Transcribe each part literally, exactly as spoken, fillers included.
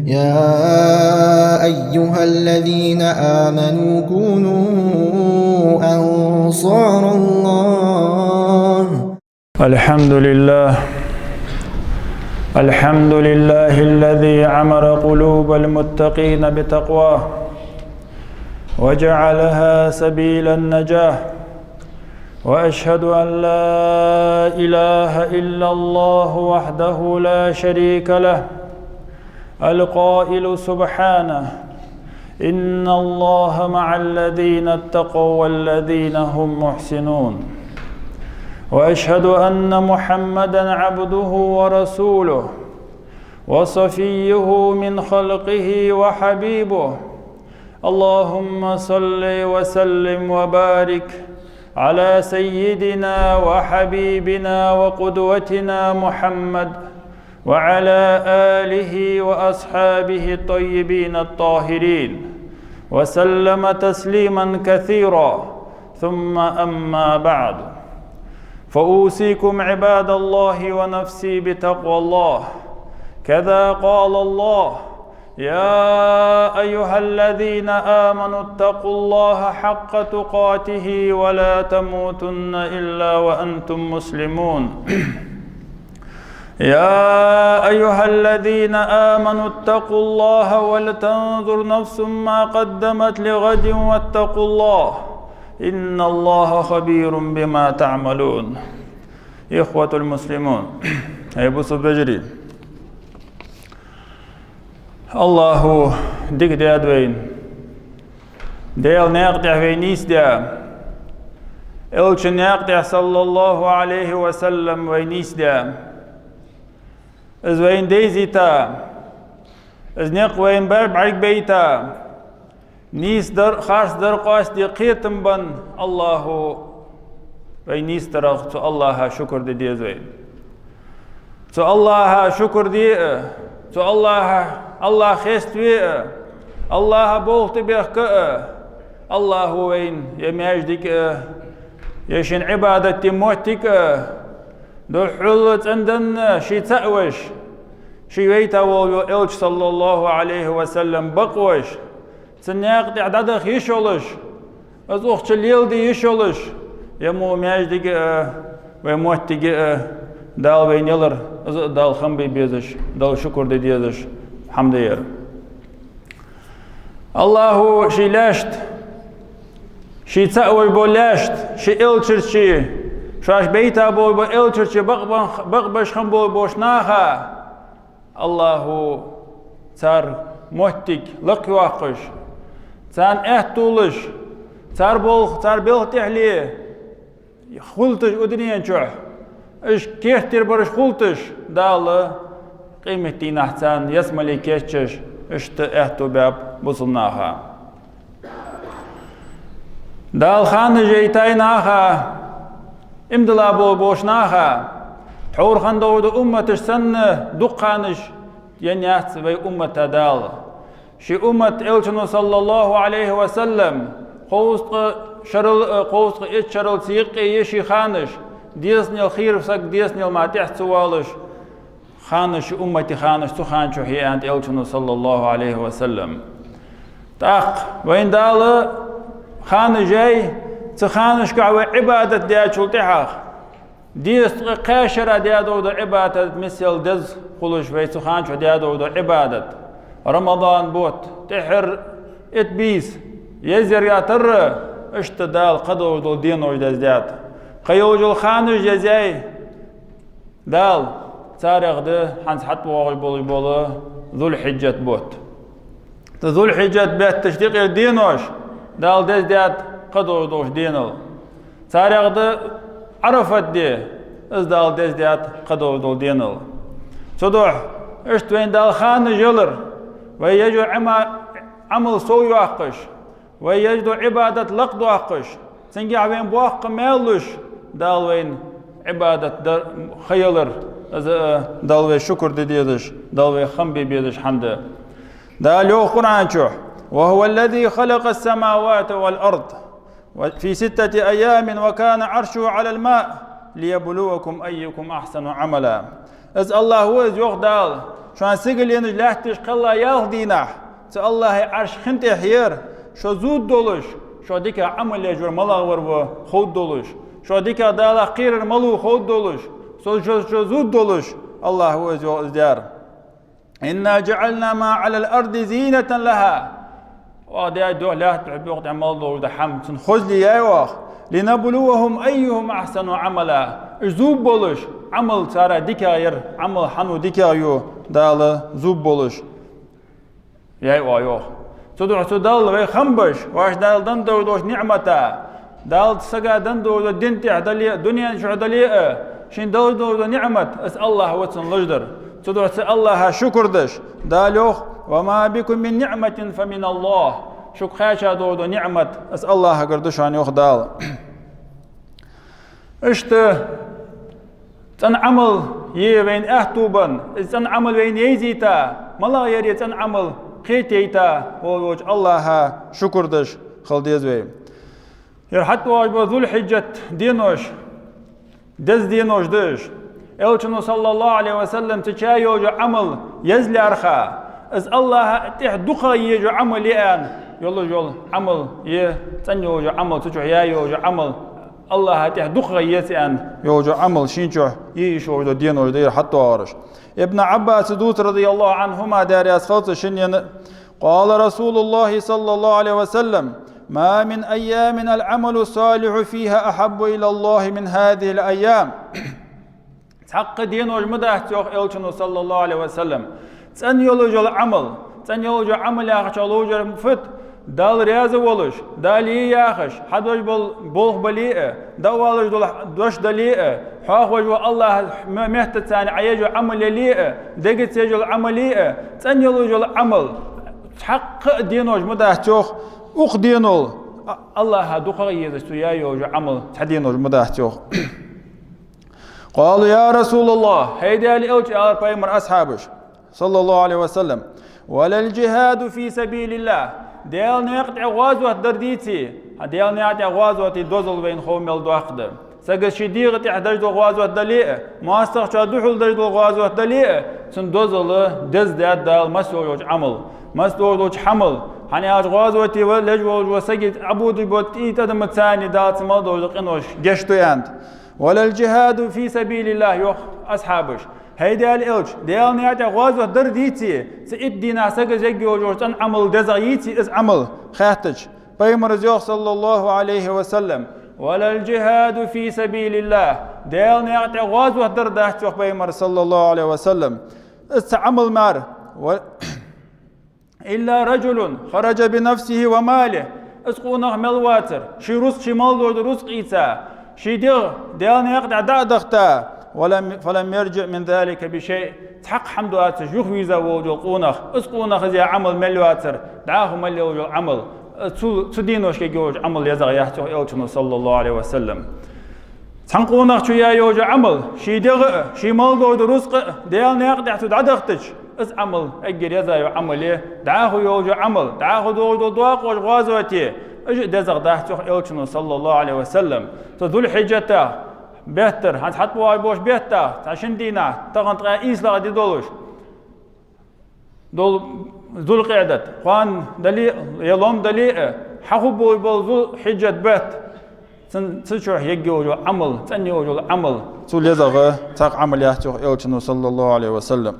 يا أيها الذين آمنوا كونوا أنصار الله. الحمد لله. الحمد لله الذي عمر قلوب المتقين بتقواه وجعلها سبيل النجاة. وأشهد أن لا إله إلا الله وحده لا شريك له، القائل سبحانه: إن الله مع الذين اتقوا والذين هم محسنون. وأشهد أن محمدا عبده ورسوله وصفيه من خلقه وحبيبه. اللهم صل وسلم وبارك على سيدنا وحبيبنا وقدوتنا محمد وعلى آله وأصحابه الطيبين الطاهرين، وسلم تسليما كثيرا. ثم أما بعد، فأوصيكم عباد الله ونفسي بتقوى الله. كذا قال الله: يا أيها الذين آمنوا اتقوا الله حق تقاته ولا تموتن إلا وأنتم مسلمون. يا أيها الذين آمنوا اتقوا الله ولتنظر نفس ما قدمت لغد واتقوا الله إن الله خبير بما تعملون. إخوة المسلمون, хӀай бусалба вежарий, АллахӀа дика даьд вайна, Даьла наькъа тӀа вай нийсдаь, Элчан наькъа тӀа, صلى الله عليه وسلم, вай нийсдаь. Из вайна дайзийта, из никъ вайна бӀарг бӀаргбайта, нийсдар, харцдар къоастаде кхетам бенна АллахӀа вай нийсдарах, цу АллахӀа шукр де деза вайна. Цу АллахӀа шукр де а, цу АллахӀа, АллахӀ хеставе а, АллахӀа болх тӀабехка а, АллахӀа вайна ер маьждиг а, ер шийна Ӏибадат де моттиг а духхьал цӀенданна ший цаӀ веш, ший вайта вола Элча, صلى الله عليه وسلم, бакъ веш, цун наькъа тӀа дӀадаха йиш йолаш, из укх чу леладе йиш йолаш, ер мо маьждиг а, вай моттиг а Дала вайна елар, из а Далла хам бе безаш, Далла шукр де дезаш хӀама да ер. АллахӀа ший лаьшта, ший цаӀ веш бола лаьшта, ший Элчарча, шоаш бейта бола, бола Элчарча бакъ бан-, бакъ беш хам бола болча наха, АллахӀа цар моттиг лакхйоаккхаш, царна аьттув луш, цар болх, цар белха тӀехьле хулийташ укх дунен чу, уж керттера бараш хулийташ, Дала къематдийнахьа царна ялсмале кийчъеш, иштта аьттув баьб бусалба наха. Дала ханаш яйтай наха, иман дилла бола болча наха, тхьовра хинна долаш дола умматаш санна дукха ханаш енна яц вай уммата Дала. Ший уммат Элчано, صلى الله عليه وسلم, кховзткъа шерал, э, кховзткъа итт шерал ца юкъе я ший ханаш, дезанел, хийра саг дезанел мара тӀехьа ца воалаш, ханаш, ший уммата ханаш цу хана чу я аьннад Элчано, صلى الله عليه وسلم. ТӀаккха вайна Дала ханаш яьй, цу ханашка вай Ӏибадат даьчул тӀехьагӀа, дезткъа кхаь шера даь дола Ӏибадат миссел деза хулаш вай цу хана чу даь дола Ӏибадат. Рамадан бутт, тӀеххьара итт бийса, езъярга тара, иштта Дала кхыдола денош дездаьд. Кхыйола ханаш дезъяьй Дала, царех да хӀанз хьатӀавоагӀаш болаш бола Зуль-Хьиджат бутт. Цу Зуль-Хьиджат бетташ дикъира денош Дала дездаьд кхыдола денал. Царех да Ӏарафат ди, из Дала дездаьд кхыдола денал. Цудухьа иштта вайна Дала ханаш елар, вай еш йола Ӏама-, Ӏамал совйоаккхаш, вай еш дола Ӏибадат лакхдоаккхаш, цунгахьа вайна боккха маьл луш, Дала вайна Ӏибадат дар ха елар, из а Далла вай шукр де дезаш, Далла вай хам бе безаш хӀама да. Дала йоах Къуръан чу: وهو الذي خلق السماوات والأرض في ستة أيام وكان عرشه على الماء ليبلوكم أيكم أحسن عملا. Из АллахӀ ва, из йоах Дала, Шоана сигаленаш, лаьтташ кхелла ялх дийнахьа цу АллахӀа Ӏарш хин тӀехь яр, шо зувргдолаш, шо дикагӀа Ӏамал еш вар малагӀвар ва ховргдолаш, шо дикагӀа Далах кхерар малув ховргдолаш, шо, шо, шо зувргдолаш, АллахӀа ва из йоах из даьр. إنا جعلنا ما على الأرض زينة لها. Оаха даьд йоах лаьтта тӀа, букъа тӀа мел долаш дола хӀама цун хозал яьй оаха. لنبلوهم أيهم أحسن عملا. Уж зувргболаш, Ӏамал царех дикагӀа яр, Ӏамал хьанна дикагӀа ю Дала зувргболаш, яьй оаха йоах. Цудухьа цу Далла вай хам беш, вайна Дала денна долаш долча ниӀмата, Дала сага денна долаш дола дин тӀехь дале а, дунен чухь дале а, шийна долаш долаш дола ниӀмат, из АллахӀ ва цунна луш дар. Цудухьа цу АллахӀа шукр деш, Дала йоах: وما بكم من نعمة فمن الله. Шуга кхаьча долаш дола ниӀмат, из АллахӀагара да шоана йоах Дала. Иштта цӀена Ӏамал е вайна аьттув бенна, из цӀена Ӏамал вайна яйзийта, малагӀа яр из цӀена Ӏамал кхетайта волаш волча АллахӀа шукр деш хила деза вай. Ер хьатӀавоагӀаш бола Зулхьиджат денош, деза денош да уж. Элчано, صلى الله عليه وسلم, цу чу яь йолаш йола Ӏамал еза лаьрхӀа, из АллахӀа тӀехь дукхагӀа езаш йола Ӏамал я аьнна, йолаш йола Ӏамал е, цӀена йолаш йола Ӏамал, цу чухь яь йолаш йола Ӏамал, АллахӀа тӀехь дукхагӀа еза аьнна йолаш йола Ӏамал шийна чухь е йиш йолаш дола денош да ер хьатӀавоагӀараш. Ибн Ӏаббаса дувц, رضي الله عنهما, Даьла раьза хилва цунна, шиннена: قال رسول الله صلى الله عليه وسلم: ما من أيام العمل الصالح فيها أحب إلى الله من هذه الأيام. Цхьаккха денош ма дац, йоах Элчано, صلى الله عليه وسلم, цӀена йолаш йола Ӏамал, цӀена йолаш йола Ӏамал яхачох ловш яр фуд, Далла раьза волаш, Дала е яхаш, хьадеш бола болх бале а, дӀаоалаш дола дош дале а, хьоахавеш вола АллахӀа м-, меттаца Ӏа еш йола Ӏамал яле а, дегаца еш йола Ӏамал е а, цӀена йолаш йола Ӏамал, цхьаккха а денош ма дац, йоах, укх денал А-, АллахӀа дукхагӀа езаш цу яь йолаш йола Ӏамал цхьа денош ма дац, йоах. قالوا: يا رسول الله, хӀай Даьла Элча, аьлар пайхамара асхьабаша, صلى الله عليه وسلم, ولا الجهاد في سبيل الله, Даьла наькъа тӀа гӀазот дар дийце, хӀа, Даьла наькъа тӀа гӀазота дозал вайна хов мел доккха да. Саго ший дегӀа тӀехь деш дола гӀазот дале а, моастагӀчоа духьал деш дола гӀазот дале а, цун дозал деза даьд Дала масса йолча Ӏамал, масса долаш долча хӀамал, хӀана аьлча гӀазоте ва леж волаш вола саг, Ӏабудий бо тӀий тӀадамаца Дала цу мел долаш дола къинош гешт ду аьнна. ولا الجهاد في سبيل الله, йоах асхьабаша. ХӀай Даьла Элча, Даьла наькъа тӀа гӀазот дар дийце, цу итт дийнахьа саго еш йолаш йола цӀена Ӏамал дезагӀа йийце, из Ӏамал хаьттача, пайхамара йоах, صلى الله عليه وسلم: ولا الجهاد في سبيل الله, Даьла наькъа тӀа гӀазот дар дац, йоах пайхамара, صلى الله عليه وسلم, из цхьа Ӏамал мара, ва-, إلا رجل خرج بنفسه وماله, из къонах мел вацар, ший рузкъ, ший мел долаш дола рузкъаца, ший дегӀ Даьла наькъа тӀа дӀа а дахийта, ولم، فلم يرجع من ذلك بشيء, цхьаккха хӀама доацаш юхавийрза волаш вола къонах, из къонах, из яь Ӏамал мел йоацар, дӀахо мел йолаш йола Ӏамал, цу, цу деношка еш йолаш йола Ӏамал езагӀа яц, йоах Элчано, صلى الله عليه وسلم. Цхьан къонахчо яь йолаш йола Ӏамал, ший дегӀ а, ший мел долаш дола рузкъ а Даьла наькъа тӀа цо дӀадахийтача, из Ӏамал эггара еза йола Ӏамал я, дӀахо йолаш йола Ӏамал, дӀахо долаш дола дакъош гӀазоте, уж а дезагӀа дац, йоах Элчано, صلى الله عليه وسلم. Цу Зулхьиджатах беттара, хӀанз хьатӀавоагӀаш болча беттах, цхьа шин дийнахьа, тахан ткъаь ийслагӀа ди долаш дола Зулкъаӏдат, кхоана дале а, е лом дале а, хьахургболаш бола Зулхьиджат бетта, цун, цу чухь еш йолаш йола Ӏамал, цӀена йолаш йола Ӏамал, цул езагӀа цхьаккха Ӏамал яц, йоах Элчано, صلى الله عليه وسلم.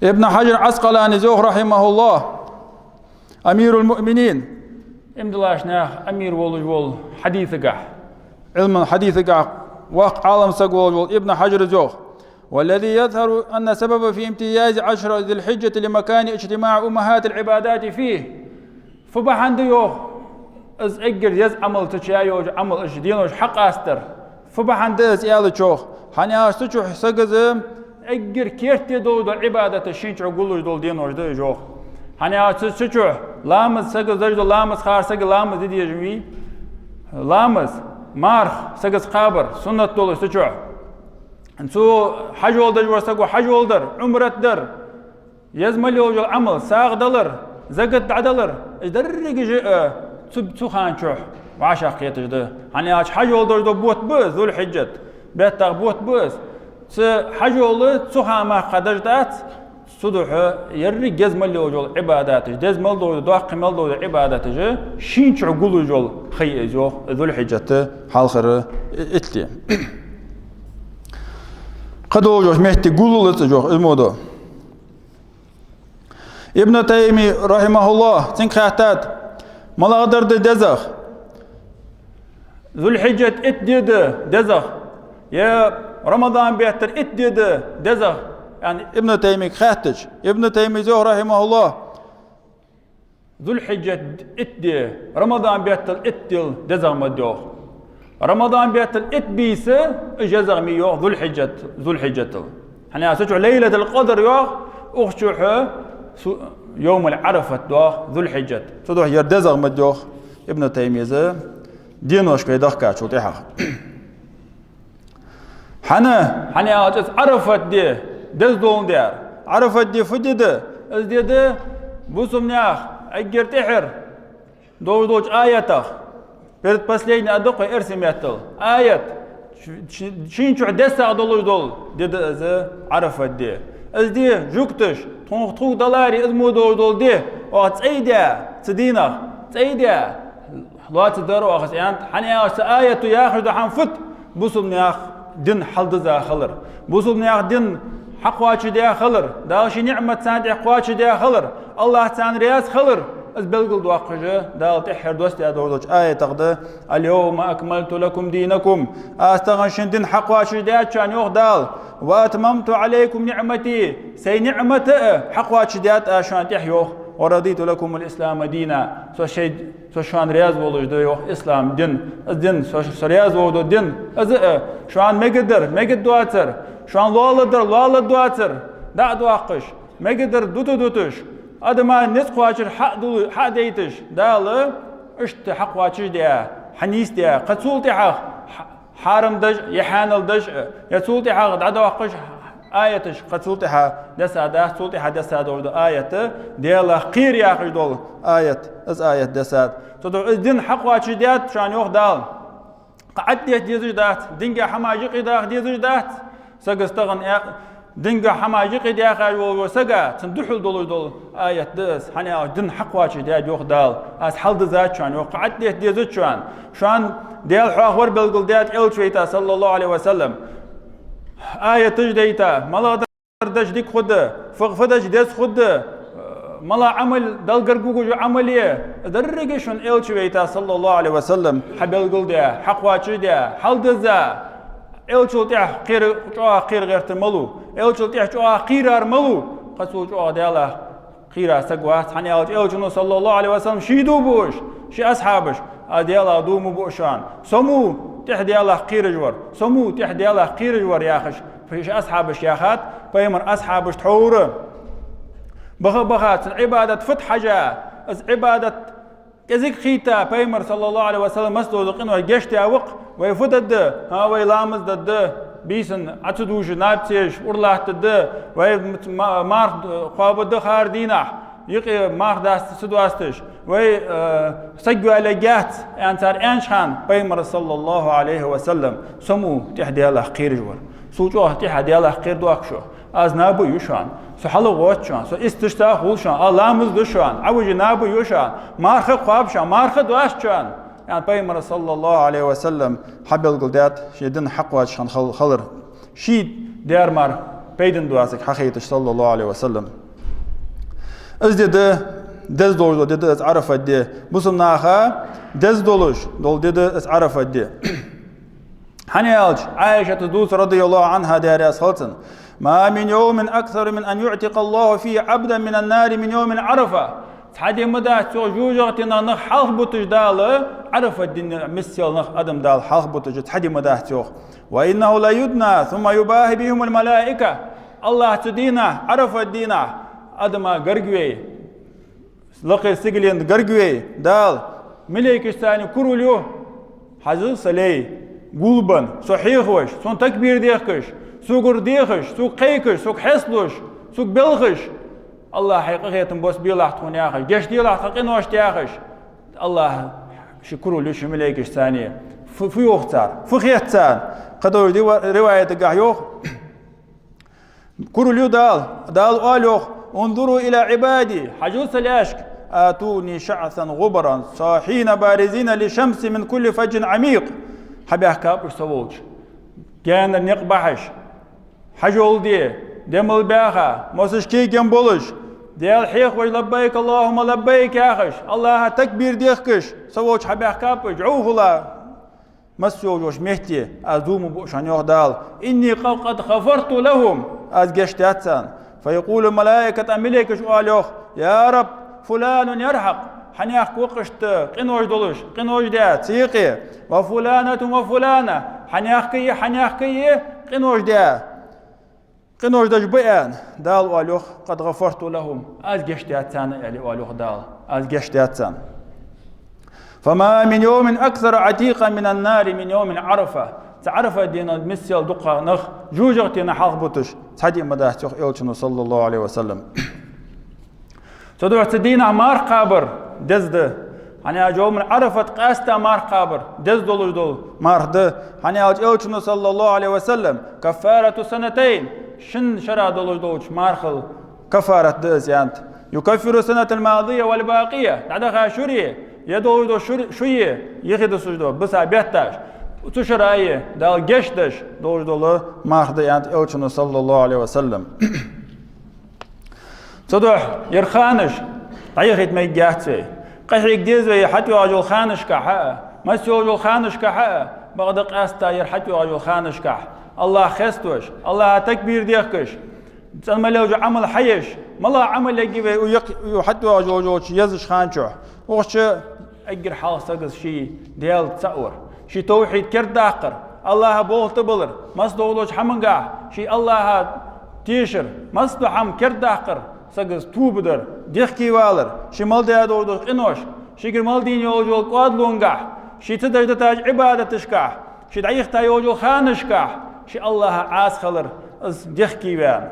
Ибн Хьаджар Ӏаскъаланийс йоах, رحمه الله, أمير المؤمنين, иман диллача наьха амир волаш вола хьадисагахь, Ӏилман хьадисагахь воккха Ӏалам саг волаш вола Ибн Хьаджара йоах: والذي يظهر أن السبب في امتياز عشر ذي الحجة لمكان اجتماع أمهات العبادات فيه. Фу бахьан да, йоах, из эггара еза Ӏамал, цу чу яь йолаш йола Ӏамал, уж денош хьакъастар? Фу бахьан да из аьлча, йоах, хӀана аьлча цу чухь саго эггара керте долаш дола Ӏибадаташ шийна чухь гуллуш дола денош да уж, йоах. ХӀана аьлча цу, цу чухь ламаз, саго деш дола ламаз, хӀара саго ламаз де дезаш вий? Ламаз, марха, саго кхабар, суннат долаш цу чухь. Цу хьажол деш вола саго хьажол дар, Ӏумрат дар, еза мел йолаш йола Ӏамал, сагӀа далар, закат дӀадалар, уж деррига а цу, цу хана чухь вӀашагӀкхеташ да. ХӀана аьлча хьажол долаш дола бутт ба из, Зулхьиджат беттах бутт ба из. Цу хьажол цу хана мара кхы деш дац, цудухьа еррига деза мел йола Ӏибадаташ, деза мел дола, доккха мел дола Ӏибадаташ, шийна чу гуллуш йола ха я из, йоах, Зулхьиджат хьалхара итт ди. Кхы долча метте гуллуш ца йоах, из мо да. Ибн Тайми, рахьимахуллахӀ, цунга хаьттад, малагӀа дар да дезагӀа? Зулхьиджат итт ди да дезагӀа, е Рамадан беттара итт ди да дезагӀа, аьнна, Ибн Таймига хаьттача, Ибн Таймис йоах, рахьимахуллахӀ, Зулхьиджат итт ди Рамадан беттал итт дил дезагӀа ма да, йоах. Рамадан беттал итт бийса, из дезагӀа ма я, йоах, Зулхьиджат, Зулхьиджатал. ХӀана аьлча цу чу Лайлатул Къадр, йоах, укх чухьа су-, йовмул Ӏарафат да, йоах, Зулхьиджат. Цудухьа ер дезагӀа ма да, йоах Ибн Таймис, деношка вай дахкачул тӀехьагӀа. ХӀана, хӀана аьлча из Ӏарафат ди деза долаш дар. Ӏарафат ди фу ди да? Из ди да бусалба наьха эггара тӀехьара долаш долча аятех, предпоследний а да-кх вай эрсий меттала аят, ш-, ш-, шийна чу дессагӀа долаш дола ди да из Ӏарафат ди. Из ди жугташа, тхона тхога даларе из мо долаш дола ди, оаха цӀай даь, цу дийнах цӀай даь, лоаца дар оаха из, аьннад, хӀана аьлча цу аято яхаш да хӀама фуд? Бусалба наьха дин хьалдиза хилар, бусалба наьха дин хьакхоачашдаь хилар, Дала ший ниӀмат царна тӀа кхоачашдаь хилар, АллахӀ царна раьза хилар, из белгалдоаккхаш Дала тӀеххьара доссадаь долаш долча аятех да: «اليوم أكملت لكم دينكم». Аз тахан шун дин хьакхоачашдаьд шоана, йоах Дала, «وأتممت عليكم نعمتي». Сай ниӀмат а хьакхоачашдаьд аз шоана тӀа, йоах, «ورضيت لكم الإسلام دينا». Со шоай Со шоана раьза волаш да, йоах, ислам дин. Из дин, со, со раьза волаш дола дин. Из а, шоана мегаргдар, мегаргдоацар, шоана лоалларгдар, лоалларгдоацар, дӀа а доаккхаш, мегаргдар, дута дуташ, адама низ кхоачар хьа а дул-, хьа а дайташ, Дала иштта хьакхоачашдаь, хьанийсдаь, кхы цул тӀехьагӀа хьа-, хьарам деш а, е хьанал деш а, е цул тӀехьагӀа дӀадоаккхаш аяташ, кхы цул тӀехьа десса дац, цул тӀехьа десса долаш да аят, Даьлах кхера яхаш дола аят, из аят десса да. Цудухьа из дин хьакхоачашдаьд шоана, йоах Дала. Кхы Ӏаддетта дезаш дац, динга хӀама юкъе даха дезаш дац. Сага стагана а, динга хӀама юкъе даьха вола сага, цунна духьал долаш дола аят да из, хӀана аьлча дин хьакхоачашдаьд, йоах Дала. Аз хьалдизад шоана, йоах, кхы Ӏаддетта дезац шоана. Шоана Даьла хьоахавар белгалдаьд Элча вайта, саллаллахӀу Ӏалайхи ва саллам. Аяташ дайта, малагӀа дар деш дика хургда, фу-, фу деш деза хургда, малагӀа Ӏамал, Далла гарга вугаш Ӏамал я, деррига шоана Элча вайта, саллаллахӀу Ӏалайхи ва саллам, хьабелгалдаь, хьакхоачашдаь, хьалдиза, Элчал тӀехьа кхера, чӀоагӀа кхера гӀертар малув, Элчал тӀехьа чӀоагӀа кхийрар малув, кхы цул чӀоагӀа Даьлах кхийра саг вац, хӀана аьлча Элчано, саллаллахӀу Ӏалайхи ва саллам, ше дув буаш, ший асхьабаш, аз Даьлах дув ма буъ шоана. Со мо тӀехьа Даьлах кхераш вар, со мо тӀехьа Даьлах кхераш вар, яхаш, ший асхьабашка яхад, пайхамара асхьабаш тхьовра. Баха-баха цун Ӏибадат фуд хьажа, из Ӏибадат кӀезига хийтта, пайхамар, саллаллахӀу Ӏалайхи ва саллам, массадолча къинош гешт даь ва-кх, вай фу дергда? ХӀа, вай ламаз дергда, бийсан Ӏа ца дувш, наб ца еш, ура латтаргда, вай ма-, марха кхоабаргда хӀара дийнахьа, юкъе марха даста ца доасташ, вай, э, саг йоалаергьяц, аьнна цар аьннача хана, пайхамара, саллаллахӀу Ӏалайхи ва саллам, со мо тӀехьа Даьлах кхераш вар. Цул чӀоагӀа тӀехьа Даьлах кхера доахк шо. Аз наб а ю шоана, со хьалгӀатт шоана, со исташ ца хул шоана, аз ламаз ду шоана, Ӏа вижа наб а ю шоана, марха а кхоаб шоана, марха а доаст шоана, аьнна, пайхамара, саллаллахӀу Ӏалайхи ва саллам, хьабелгалдаьд ший дин хьакхоачаш хинна хал-, хилар. Ший дер мара пайдана доацилга хьахайташ, саллаллахӀу Ӏалайхи ва саллам. Из ди да, деза долаш дола ди да из Ӏарафат ди. Бусалба наха деза долаш дола ди да из Ӏарафат ди. ХӀана аьлча, Ӏайшата дувц, радияллахӀу Ӏанха, Даьла раьза хилва цунна: «ما من يوم أكثر من أن يعتق الله فيه عبدا من النار من يوم عرفة». Цхьа ди ма дац, йоах, жожагӀатенах нах хьалхабуташ Дала, Ӏарафат дийнахьа миссел нах, адам Дала хьалхабуташ цхьа ди ма дац, йоах. «وإنه ليدنى ثم يباهي بهم الملائكة». АллахӀ цу дийнахьа, Ӏарафат дийнахьа, адама гарга вай, лакхера сигален гарга вай Дала, малейкашца цунна курал ю: «Хьажал, са лай, гулбенна, со хьехавеш, сона такбир дехкаш, согара дехаш, сога кхайкаш, сога хьесталуш, сога белхаш, АллахӀа хьай къахетам босса белахь тхона», яхаш, гешт делахь тха къиношта, яхаш, АллахӀа ший курал ю ший малейкашца цунна. Фу, фу йоах цар? Фу хет царна? Кхыдолча дива-, риваятагахь йоах: Курал ю Дала, Дала оал йоах: «انظروا إلى عبادي», хьажал са лаьшка, «آتوني شعثا غبرا صاحين بارزين للشمس من كل فج عميق». Хьабаьхкаб уж са волча. Гаьнара никъ бахьаш, хьажол де, дем мел баьха, мосаш кегам болаш, Даьла хьехавеш «لبيك اللهم لبيك» яхаш, АллахӀа такбир дехкаш, са волча хьабаьхкаб уж, жӀовхӀала. Масса йолча метте аз дув ма буъ шоана, йоах Дала. «إني قد غفرت لهم», аз гешт даьд царна. «فيقول الملائكة», малейкаша оал йоах: «يا رب، فلان يرهق», хьанехк ва-кх иштта къинош долаш, къинош даь, цекъе, «وفلانة وفلانة», хьанехк а, хьанехк а къинош даь, къинош деш ба, аьнна. Дала оал йоах: «قد غفرت لهم», аз гешт даьд царна, аьле, оал йоах Дала, аз гешт даьд царна. «فما من يوم أكثر عتيقا من النار من يوم عرفة». Цу Ӏарафат дийнал миссел дукха нах жожагӀатена хьалхабуташ цхьа ди ма дац, йоах Элчано, صلى الله عليه وسلم. Цудухьа цу дийнахьа марха кхабар деза да. ХӀана аьлча йовмул Ӏарафат къаьстта марха кхабар деза долаш дола марха да. ХӀана аьлча Элчано, صلى الله عليه وسلم: «كفارة سنتين», шин шера долаш долча мархал кафарат да из, аьннад. «يكفر السنة الماضية والباقية». ДӀадаха шура, е долаш дола шура, шуе, юхедисаш дола, биса бетташ, цу шерайи Дала гешт деш долаш дола марха да, аьннад Элчано, صلى الله عليه وسلم. Цудухьа ер ханаш дӀаяхийта мегаргьяц вай. Къахьега деза вай хьатӀайоагӀаш йолча ханашка а, масса йолча ханашка а, бакъда къаьстта ер хьатӀайоагӀаш йолча ханашка а АллахӀ хеставеш, АллахӀа такбир дехкаш, цӀена мел йолча Ӏамал хьаеш, малагӀа Ӏамал ергья вай укх юкъ-, укх хьатӀайоагӀаш йолча езача хана чухь? Укх чу эггара хьалха сага ший Даьла цаӀ вар, ший тавхьид кердадаккхар, АллахӀа болх тӀабалар, масса долча хӀамангахьа ший АллахӀа тешар, масса дола хӀама кердадаккхар, сага тоба дар, дехкевалар, ший мел даь долаш дола къинош, шийгара мел дийна йолаш йола кӀоадалонгахьа, ший ца деш дитача Ӏибадаташка, ший дӀаяхийта йолаш йолча ханашка ший АллахӀа Ӏаса хилар, из дехкеваьнна.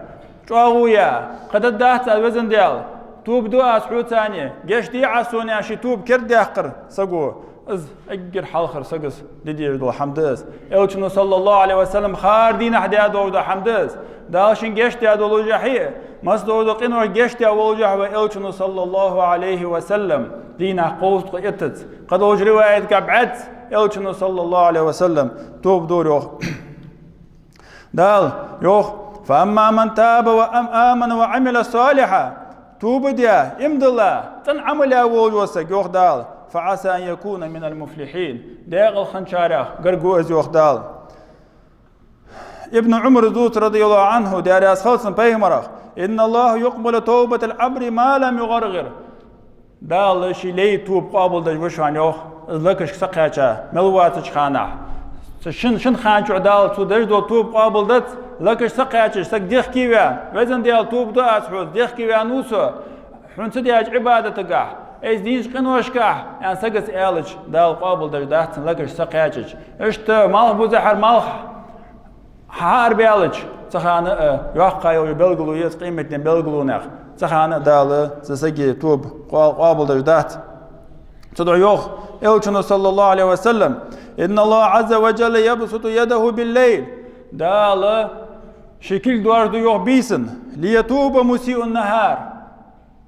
ЧӀоагӀо я, кхы дергдац аз, Веза Даьла, тоба ду аз хьоца, гешт де Ӏа сона, ший тоба кердадаккхар саго, из эггара хьалхара сага де дезаш дола хӀама да из. Элчано, صلى الله عليه وسلم, хӀара дийнахьа даь долаш дола хӀама да из. Дала шийна гешт даь долашехь а, масса долаш дола къинош гешт даь волашехь а вай Элчано, صلى الله عليه وسلم, дийнахьа кховзткъеи иттазза, кхы долча риваятагахьа бӀаьзза Элчано, صلى الله عليه وسلم, тоба дора, йоах. Дала йоах: «فأما من تاب وآمن وعمل صالحا». Тоба даь, иман дилла, цӀена Ӏамал яь волаш вола саг, йоах Дала, «فعسى أن يكون من المفلحين». Даькъала хинначарех гарга ва из, йоах Дала. Ибн Ӏумара дувц, رضي الله عنه, Даьла раьза хилва цунна, пайхамарах: «إن الله يقبل توبة العبد ما لم يغرغر». Дала ший лай тоба къоабалдеш ва шоана, йоах, из лакашка сакхаьча мел воацача ханахьа. Цу шин, шин хана чухь Дала цо деш дола тоба къоабалдац, лакашка сакхаьчача, саг дехкеваь: «Веза Даьла, тоба ду аз хьоца, дехкеваьннав со хьона ца даьча Ӏибадатагахьа, айса дийнача къиношкахьа», аьнна, сагаца аьлча, Дала къоабалдеш дац цун лакашка сакхаьчача. Иштта малхбузехьара малх хьаарабаьлча, цу хана а, йоккха йолча белгало я из, къематден белгалонех, цу хана а Дала цу сага тоба къо-, къоабалдеш дац. Цудухьа йоах Элчано, صلى الله عليه وسلم: «إن الله عز وجل يبسط يده بالليل». Дала ший кулг доаржаду, йоах, бийсан, «ليتوب مسيء النهار».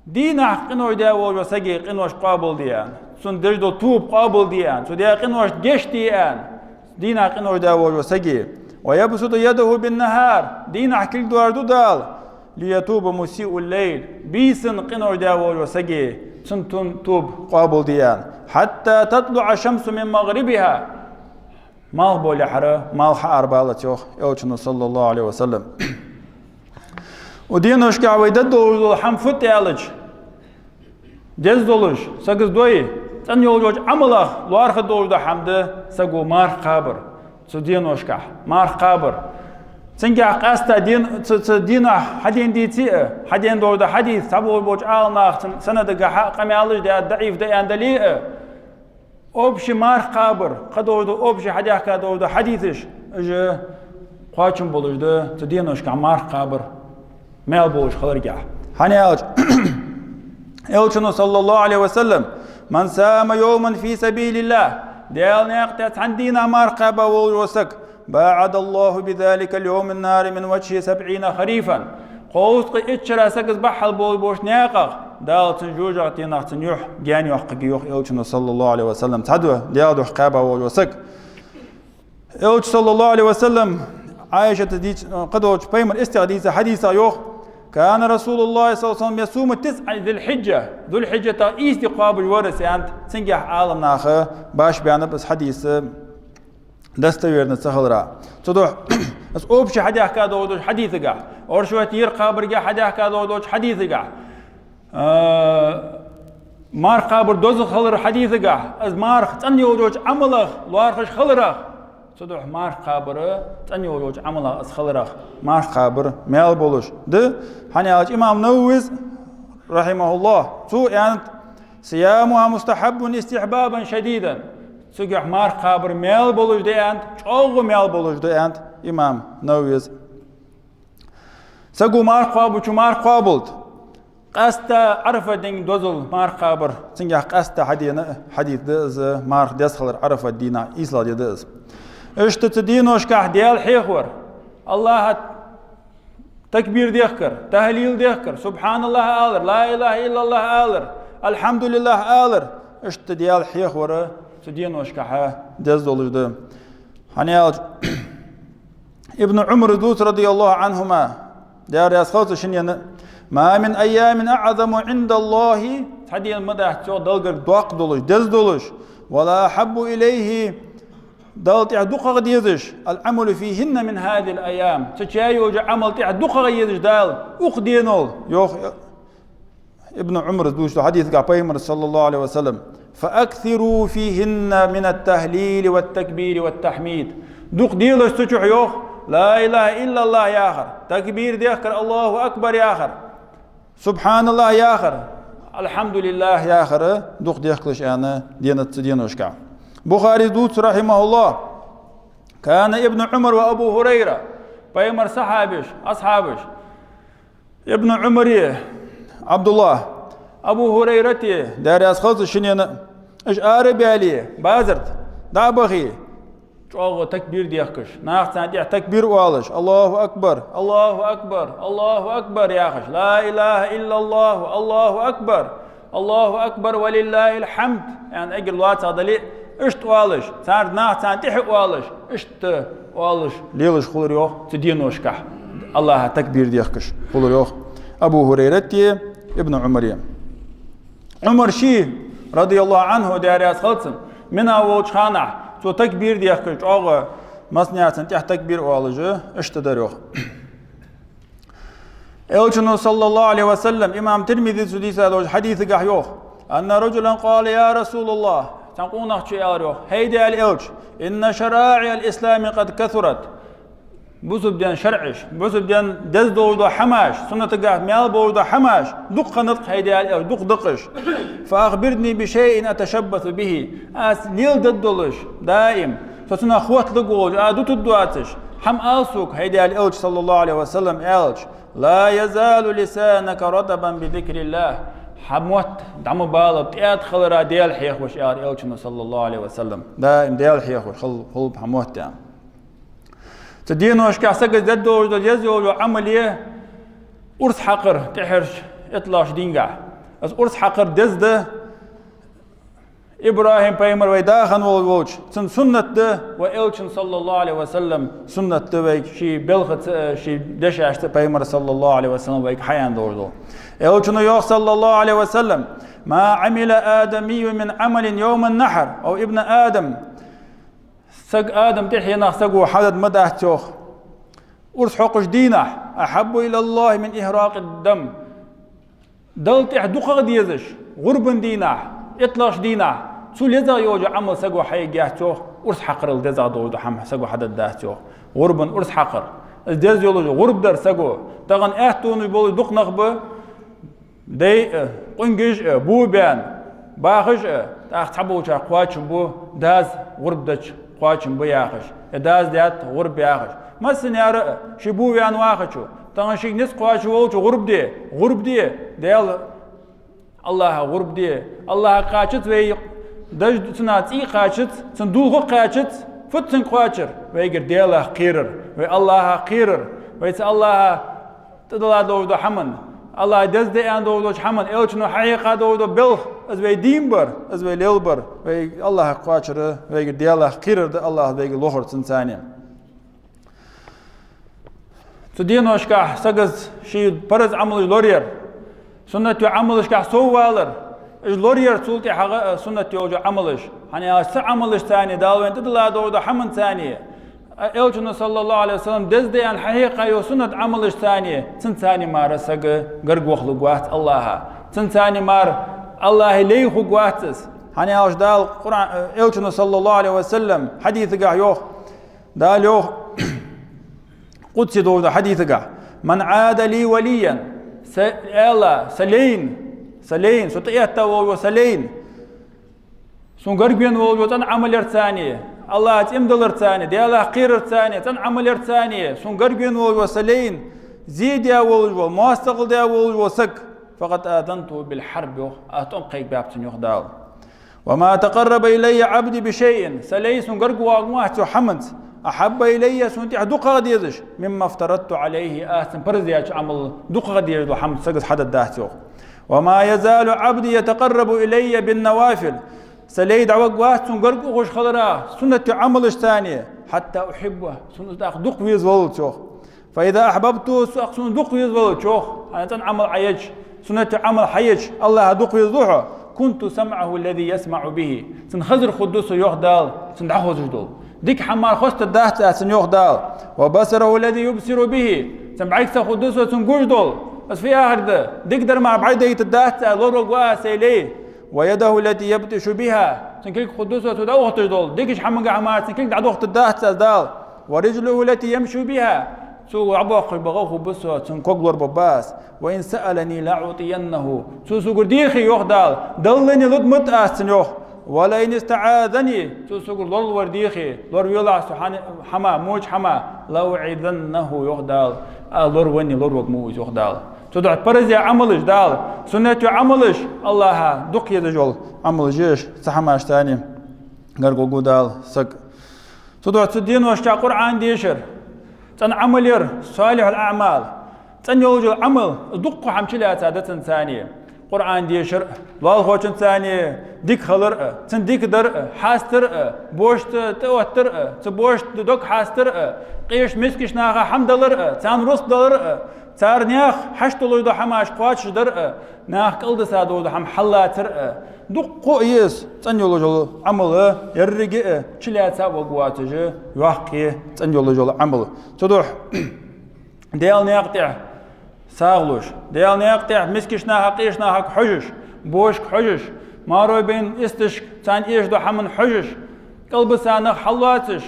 Дийнахьа къинош даь волаш вола сага къинош къоабалде аьнна, цун деш дола тоба къоабалде аьнна, цо даь къиношта гешт де аьнна, дийнахьа къинош даь волаш вола сага. «ويبسط يده بالنهار», дийнахьа кулг доаржаду Дала, «ليتوب مسيء الليل», бийсан къинош даь волаш вола сага, цун тун тоба къоабалде аьнна, «حتى تطلع الشمس من مغربها». Малхбоалехьара малх хьаарабаллалца, йоах Элчано, صلى الله عليه وسلم. Укх деношкахьа вай де долаш дола хӀама фуд аьлча, деза долаш, сага дой, цӀена йолча Ӏамалех лоархӀа долаш дола хӀама да саго марха кхабар. Цу деношкахьа марха кхабар. Цунгахьа къаьстта ден-, цу, цу дийнахьа хьадена дийце а, хьадена долаш дола хьадис, цхьаболча Ӏаламнаха цун санадагахьа къамаьлаш даь, даӀиф да аьнна дале а, общий марха кхабар, кхы долаш дола общий хьадаьхка долаш дола хьадисаш, уж кхоачам болаш да цу деношкахьа марха кхабар маьл болаш хиларгахьа. ХӀана аьлча, Элчано, صلى الله عليه وسلم: «من صام يوما في سبيل الله», Даьла наькъа тӀа цхьан дийнахьа марха кхаьба волаш вола саг, باعد الله بذلك اليوم النار من وجهه سبعين خريفا. Кхузткъеи итт шера сагӀа бахьал болаш болча наькъах Дала цун жожагӀатенах цун юхь гаьна йоаккхаргья, йоах Элчано, صلى الله عليه وسلم. Цхьа ду, Даьла духьа кхаба волаш вола саг. Элча, صلى الله عليه وسلم, Ӏайшата дийц-, кхыдолча пайхамара истех дийца хьадисах йоах: كان رسول الله صلى الله عليه وسلم يصوم تسع ذي الحجة. Зуль-Хьиджатах ийс ди кхоабаш вар из, аьннад, цунгахьа Ӏаламнаха башха баьннаб из хьадис достоверно ца хилара. Цудухьа из общий хьадаьхка долаш долча хьадисагахьа, оршот ер кхабарга хьадаьхка долаш долча хьадисагахьа, а, марха кхабар дозал хилара хьадисагахьа, из марха цӀена йолаш йолча Ӏамалах лоархӀаш хиларах, цудухьа марха кхабар цӀена йолаш йолча Ӏамалах из хиларах, марха кхабар маьл болаш да, хӀана аьлча имам Нававис, رحمه الله, цо аьннад: صيامها مستحب استحبابا شديدا. Цунгахьа марха кхабар маьл болаш да, аьннад, чӀоагӀа маьл болаш да, аьннад имам Нававис. Саго марха кхоабачо марха кхоабалда. Къаьстта Ӏарафа дийнахьа дозал марха кхабар, цунгахьа къаьстта хьадена хьадис да из, марха деза хилар Ӏарафа дийнахьа, ийслагӀа ди да из. Иштта цу деношкахьа Даьла хьехавар, АллахӀа такбир дехкар, тахлил дехкар, سبحان الله алар, لا إله إلا الله алар, الحمد لله алар, иштта Даьла хьехавар цу деношкахьа деза долаш да. ХӀана аьлча Ибн Ӏумара дувц, رضي الله عنهما, Даьла раьза хилва царна шиннена: ما من أيام أعظم عند الله, цхьа ди ма дац, йоах, Далла гарга доккха долаш, деза долаш, ولا أحب إليه, Далла тӀехьа дукхагӀа дезаш, العمل فيهن من هذه الأيام, цу чу яь йолча Ӏамал тӀехьа дукхагӀа езаш Дала укх денал, йоах Ибн Ӏумара дувцача хьадисагахьа пайхамара, صلى الله عليه وسلم: فأكثروا فيهن من التهليل والتكبير والتحميد. Дукха делаш цу чу, йоах, لا إله إلا الله яхар, такбир дехкар, الله أكبر яхар, سبحان الله яхар, الحمد لله яхар дукха дехкалаш, аьнна, денад цу деношкахьа. Бухарис дувц, رحمه الله: كان ابن عمر وأبو هريرة, пайхамара сахьабаш, асхьабаш, Ибн Ӏумари, Ӏабдуллахь, Абу ХӀурайрати, Даьла раьза хилва царна шиннена, уж ара а баьле, базар тӀа дӀа а бахе, чӀоагӀа такбир дехкаш, наха царна тӀехьа такбир оалаш: الله أكبر، الله أكبر، الله أكبر яхаш, لا إله إلا الله، الله أكبر، الله أكبر ولله الحمد, аьнна, эггара лоацагӀа дале а, иштта оалаш, царна, наха царна тӀехьа оалаш, иштта оалаш лелаш хулар, йоах, цу деношкахьа, АллахӀа такбир дехкаш хулар, йоах, Абу ХӀурайрати Ибн Ӏумари. Ӏумар ше, رضي الله عنه, Даьла раьза хилва царна, Мина волча ханахьа цо такбир дехкаш, чӀоагӀа массанена царна тӀехьа такбир оалаш, иштта дар, йоах. Элчано, صلى الله عليه وسلم, имам Тирмизис дийца долча хьадисагахьа йоах: أن رجلا قال: يا رسول الله, цхьан къонахчо аьлар, йоах: хӀай Даьла Элча, إن شرائع الإسلام قد كثرت. Бусалба дина шарӀаш, бусалба дина деза долаш дола хӀамаш, суннатагахьа маьл болаш дола хӀамаш дукха хиннад-кх, хӀай Даьла Элча, дукха да-кх уж. فأخبرني بشيء أتشبث به. Аз леладергдолаш, даим со цунах хотта лургволаш, аз дутаргдоацаш хӀама ала сога, хӀай Даьла Элча, صلى الله عليه وسلم, аьлча, لا يزال لسانك رطبا بذكر الله. Хьа мотт дӀа ма балаб тӀаьда хилара Даьла хьехавеш, аьлар Элчано, صلى الله عليه وسلم. Даим Даьла хьехавеш хул-, хулба хьа мотт, аьнна. Цу деношкахьа сага дергдолаш дола, деза йолаш йола Ӏамал я урс хьакхар тӀеххьарча итлагӀча дийнахьа. Из урс хьакхар деза да, ИбрахӀим пайхамар вай да хинна волаш волча, цун суннат да, вай Элчан, صلى الله عليه وسلم, суннат да вайга, ший балхаца а, ший дешашца а пайхамара, صلى الله عليه وسلم, вайга хьааьнна долаш дола. Элчано йоах, صلى الله عليه وسلم: ما عمل آدمي من عمل يوم النحر, أو ابن آدم, саг, Адама тӀехьенах саго хьадарг ма дац, йоах, урс хьокхача дийнахьа, أحب إلى الله من إهراق الدم. Далла тӀехьа дукхагӀа дезаш, гӀурбан дийнахьа, итлагӀча дийнахьа, цул лезагӀа йолаш йола Ӏамал саго хьаергьяц, йоах, урс хьакхарал лезагӀа долаш дола хӀама саго хьадарг дац, йоах, гӀурбан урс хьакхар. Из деза йолаш гӀурба дар саго. Тахан аьттонаш болаш дукха нах ба, дай а, къонгаш а, бо баьнна, бахаш а, тӀаккха цхьаболчар кхоачам бу, дас гӀурба дича кхоачам ба яхаш, е дас даьтта гӀурба яхаш. Массане а, ший бо ваьнна вахачо, тахан шийга низ кхоачаш волчо гӀурба де, гӀурба де, Даьла, АллахӀа гӀурба де. АллахӀа кхоачац вай даж, цунах цӀий кхоачац, цун дулх кхоачац, Фуд цунга кхоачар? Вайгара Даьлах кхерар, вай Аллахӏах кхерар, вай цу Аллахӏа тӀадилла долаш дола хӀама, Аллахӏа деза да аьнна долаш долча хӀаман, Элчано хьахьекха долаш дола белха, из вай дийна бар, из вай лелабар, вай Аллахӏах кхоачар, вайгара Даьлах кхерар да Аллахӏа вайга лохар цунца цхьана. Цу деношкахь саго ший парз Ӏамалаш лораяр, суннат йола Ӏамалашкахь соввалар, уж лораяр, цул тӀехьагӀа а суннат йолаш йола Ӏамалаш. ХӀана аьлча цу Ӏамалашца цхьана Дала вайна тӀадилла долаш дола хӀаманца цхьана, а, Элчано, саллаллахӀу Ӏалайхи ва саллам, деза да аьнна хьахьекха йола суннат Ӏамалашца цхьана, цунца цхьана мара саг гарга вахалургвац Аллахӏа. Цунца цхьана мара Аллахӏа лай хургвац из. ХӀана аьлча Дала Къуръан, Элчано, саллаллахӀу Ӏалайхи ва саллам, хьадисагахь йоах, Дала йоах, къудси долаш дола хьадисагахь: «من عادى لي وليا», са, аьлча, са лайна, са лайна, со тӀаэтта волаш вола са лайна, сона гарга вена волаш вола, цӀена Ӏамал яр цхьана, Аллахӏа цӀи ма далар цхьана, Даьлах кхерар цхьана, цӀена Ӏамал яр цхьана, сона гарга вена волаш вола са лайна зе даь волаш вола, моастагӀал даь волаш вола саг, «فقد آذنته بالحرب», йоах, аз тӀом кхайкабаьб цунна, йоах Дала. «وما تقرب إلي عبدي بشيء», са лай сона гарга воагӀаргвац йоах хӀаманца, «أحب إلي», сона тӀехьа дукхагӀа дезаш, «مما افترضت عليه», аз цунна парз даьча Ӏамал дукхагӀа дезаш дола хӀама саго хьадаргдац йоах. «وما يزال عبدي يتقرب إلي بالنوافل», са лай дӀаваргвац сона гарга ухаш хиларах, суннат йола Ӏамалашца цхьана, «حتى أحبه», сона из тӀаккха дукха везаваллалца йоах. «فإذا أحببته», со, сона дукха везаваллалца йоах, хьайна цӀена Ӏамал Ӏа еча, суннат йола Ӏамал хьа еча, Аллахӏа дукха везалу хьо, «كنت سمعه الذي يسمع به», цун хазар хургда со, йоах Дала, цунна дӀахозаш дола. Дика хӀама мара хестаргдац аз цунна, йоах Дала. «وبصره الذي يبصر به», цун бӀаргса хургда со, цунна гуш дола. Из фу яхар да? Дикадар мара бӀаргадайтаргдац аз, лораваргва аз сай лай. «ويده التي يبطش بها», цун кулг хургда со, цо дӀаухийташ дола. Дикача хӀамангахь мара цун кулг дӀадохийтаргдац аз, Дала. «ورجله التي يمشي بها», цо дӀабоаккхаш бола гӀа хургба со, цун ког лорабергба аз. «ولئن سألني لأعطينه», цо согара дехе, йоах Дала, даллалца лургда ма аз цунна, йоах. «ولئن استعاذني», цо согара лоравар дехе, лоравелахь со хьан-, хӀамах, воча хӀамах, «لأعيذنه», йоах Дала, аз лораваллалца лоравергва из, йоах Дала. Цудухьа парз йола Ӏамалаш Дала, суннат йола Ӏамалаш Аллахӏа дукха езаш йола Ӏамалаш я уж, цу хӀамашца цхьана гарга вугу Дала саг. Цудухьа цу деношкахь Къуръан дешар, цӀена Ӏамал яр, салихьул аӀмал, цӀена йолаш йола Ӏамал, дукха хӀама чулаьца да цунца цхьана. Къуръан дешар а, лоалахочунца цхьана дика хилар а, цунна дика дар а, хьастар а, бошта тӀаоттар а, цу бошта дог хьастар а, къеча мискача наха хӀама далар а, царна рузкъа далар а, цар наьха хьашт долаш дола хӀамаш кхоачашдар а, наха кӀалдиса долаш дола хӀама хьаллацар а, дукха а я из, цӀена йолаш йола Ӏамал, еррига а чулаьца воагӀаш воацаш, йоккха я цӀена йолаш йола Ӏамал. Цудухьа Даьла наькъа тӀа сагӀа луш, Даьла наькъа тӀа мискача наха, къеча нахага хьожаш, бошка хьожаш, маро бейна исташка, царна эшаш дола хӀаман хьожаш, кӀалбиса нах хьаллоацаш,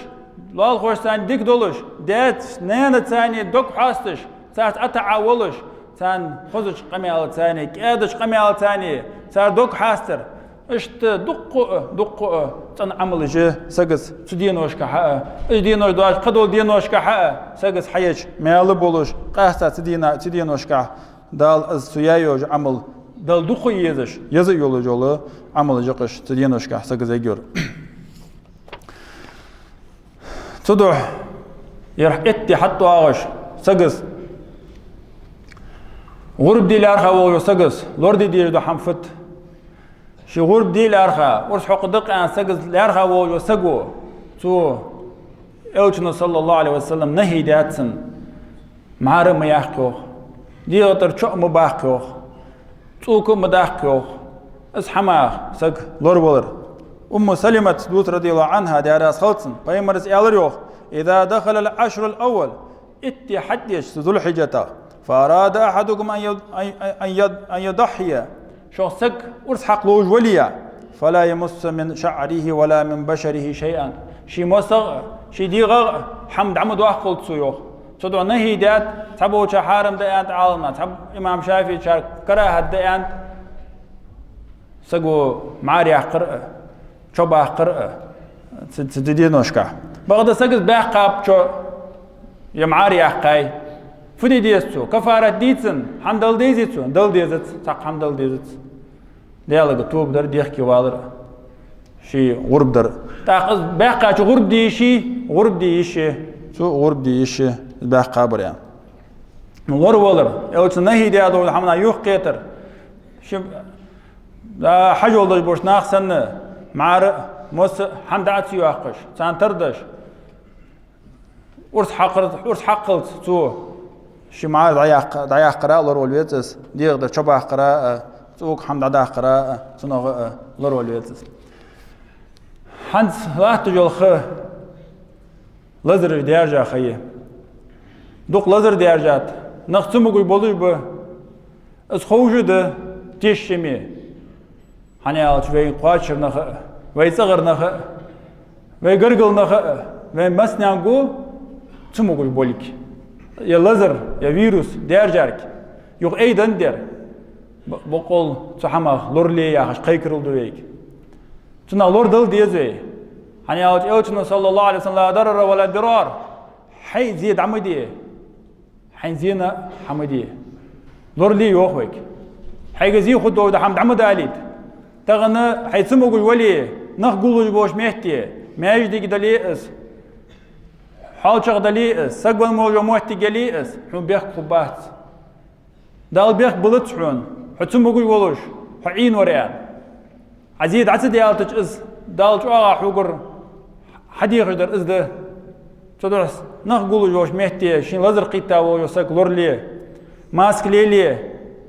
лоалахошца цхьана дика долаш, даьца, наьнаца цхьана дог хьоасташ, царца ӀотаӀа волаш, царна хозача къамаьлаца цхьана, кӀаьдача къамаьлаца цхьана, цар дог хьастар. Иштта дукха а, дукха а цӀена Ӏамалаш я саго цу деношкахь а, уж денош доацаш кхыдолча деношкахь а саго хьаеча маьл болаш, къаьстта цу дена-, цу деношкахь Дала из цо яь йола Ӏамал Далла дукха а езаш, еза а йолаш йола Ӏамалаш я-кх уж цу деношкахь саго ергйолаш. Цудухьа ер итт ди хьатӀадоагӀаш саго, гӀурба де лаьрхӀа волаш вола саго лораде дезаш дола хӀама фуд? Ше гӀурба де лаьрхӀа, урс хьокхаргда-кх аьнна саго лаьрхӀа волаш вола саго, цо, Элчано, саллаллахӀу Ӏалайхи ва саллам, нахӀий даьд цунна: мӀара а ма яккха, йоах, дегӀа тӀара чо а ма баккха, йоах, цӀока а ма даккха, йоах. Из хӀамах саг лоравалар. Умму Салимата дувц, радияллахӀу Ӏанха, Даьла раьза хилва цунна, Пайхамара аьлар, йоах: «إذا دخل العشر الأول», итт ди хьатӀадеча цу Зулхьиджатах, «فأراد أحدكم أن يض-، أن، أن، أن يض-، أن يضحي», шух саг урс хьакха ловш вале, «فلا يمس من شعره ولا من بشره شيئا», ший мосах а, ший дегӀах а хӀама дӀа ма доаккхалда цо, йоах. Цудухьа нахӀий даьд, цхьаболчар хьарам да аьннад Ӏаламнаха, цхьа имам ШафиӀийчар карахӀат да аьннад, саго мӀара яккхар а, чо баккхар а цу, цу, цу деношкахь. Бакъда саго баьккхаб чо е мӀара яьккхай, фу де деза цо? Каффарат дий цунна? ХӀама дала дезий цо? Дала дезац, цхьаккха хӀама дала дезац. Даьлага тоба дар, дехке валар а. Ший гӀурба дар. ТӀаккха из баьккхача гӀурба де йиш я, гӀурба де йиш я, цо гӀурба де йиш я, из баьккхабар, яӀни. Лоравалар, Элчано нахьи даь долча хӀаманна юхакхетар. Ши, да, хьажол деш болча наха санна, мӀара, мосса, хӀама дӀа ца йоаккхаш, царна тардеш. Урс хьакхар-, урс хьакхалца цо ший мӀара дӀаяккха-, дӀаяккхара а лоравала веза из, дегӀа дар чо баккхара а, цӀока хӀама дӀадаккхара а, цунах а лоравала веза из. ХӀанз латташ йола ха лазараш даьржа ха я. Дукха лазар даьржад, нах цамогаш болаш ба, из ховш а да тешаме. ХӀана аьлча вай кхоачара нах а, вай цӀагӀара нах а, вай гаргара нах а, вай массанена гу цамогаш болга. Е лазар, е вирус даьржарга, юха айденна дар. Б-, боккъал цу хӀамах лорале яхаш кхайкарал да вайга. Цунах лорадала деза вай. ХӀана аьлча Элчано, صلى الله عليه وسلم: «لا ضرر ولا ضرار». Хьай зе дӀа ма де. Хьайна зена хӀама ма де. Лорале, йоах вайга. Хьайга зе хургдолаш дола хӀама дӀа ма далийта. Тахан хьо цамогаш вале, нах гуллуш болча метте, маьждиге дале а из, хьоалчагӀа дале а из, саг венна волча моттиге яле а из, хьона бехк хургбац. Дала бехк биллац хьона, хьо цамогаш волаш, хьо Ӏийна вар аьнна. Ӏа зе дӀа ца даьлийтача, из Дала чӀоагӀа хьогара хьадехаш дар из да. Цудухьа нах гуллуш йолча метте шийна лазар кхийтта вола саг лорале, маска лелае,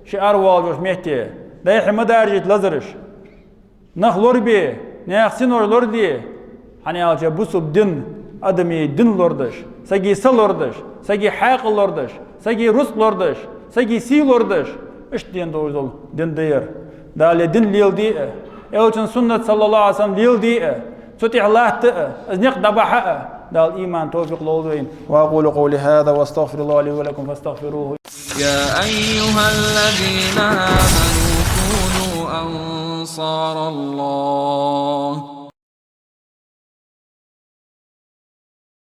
ше аравоалаш йолча метте. ДӀахо ма даржийта лазараш. Нах лорабе, наьха синош лораде, хӀана аьлча бусалба дин, адамий дин лорадеш, сагий са лорадеш, сагий хьаькъал лорадеш, сагий рузкъа лорадеш, сагий сий лорадеш, иштта дин долаш дола дин да ер. Дала ер дин леладе а, Элчан суннат, صلى الله عليه وسلم, леладе а, цу тӀа латта а, из никъ дӀабахьа а, Дала иман, товфикъ лолда вайна. وأقول قولي هذا وأستغفر الله لي ولكم فاستغفروه. يا أيها الذين آمنوا كونوا أنصار الله.